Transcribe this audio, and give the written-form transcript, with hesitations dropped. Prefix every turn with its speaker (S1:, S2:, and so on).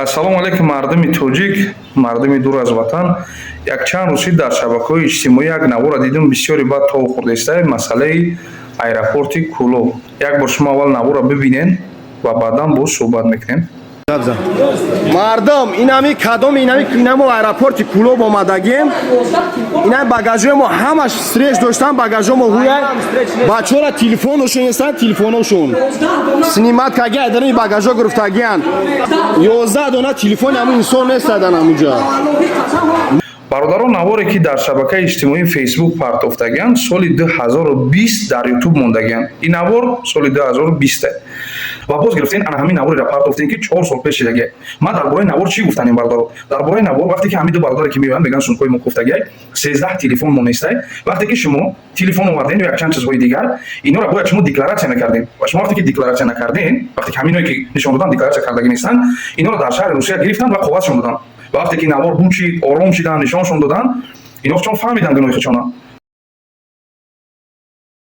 S1: Ассалому алайкум, мардуми тоҷик, мардуми дур аз ватан. Якчанд рӯз дар шабакаҳои иҷтимоӣ як навора дидум, бисёре баъд тов хӯрдаиста, масъалаи аэропорти Кӯлоб. Як бор шумо аввал навора бибинен ва баъдан боз суҳбат мекунем.
S2: Мардум, инами кадом, инами инамо аэропорти Кулоб омадагем. Ина багажои мо ҳамаш стресс доштан, багажо мо ҳуяй. Бачора телефоношон нестан, телефоношон снимать каги, айдарни багажо гирифтагиян. 11 дона телефони ҳамун инсон нестадан ҳамуҷа.
S1: Бародарон, наворе, ки дар шабакаи иҷтимоии Фейсбук партофтагианд, соли 2020 дар Ютуб мондагианд. Ин навор соли 2020 ва боз гирифтен, ана ҳамин наворро партофтем, ки 4 сол пеш шидагия. Ман дар бораи навор чӣ гуфтанем, бародаро? Дар бораи навор, вақте ки ҳамин ду бародаре, ки меоянд, мегӯянд, сумкои мо кофтагиай, 13 телефон мо нестай. Вақте ки шумо телефон оварден ё якчанд чизҳои дигар, инҳоро бояд шумо декларатсия мекардем. Ва шумо вақте ки декларатсия накарден, вақте ки ҳаминое, ки нишон додан, декларатсия кардагӣ нестанд, инҳоро дар шаҳри Русия гирифтанд ва қоғазшон доданд. Ва вақте ки навор бучид, ором шиданд, нишоншон доданд, инҳо чон фаҳмиданд гуноҳи худшона.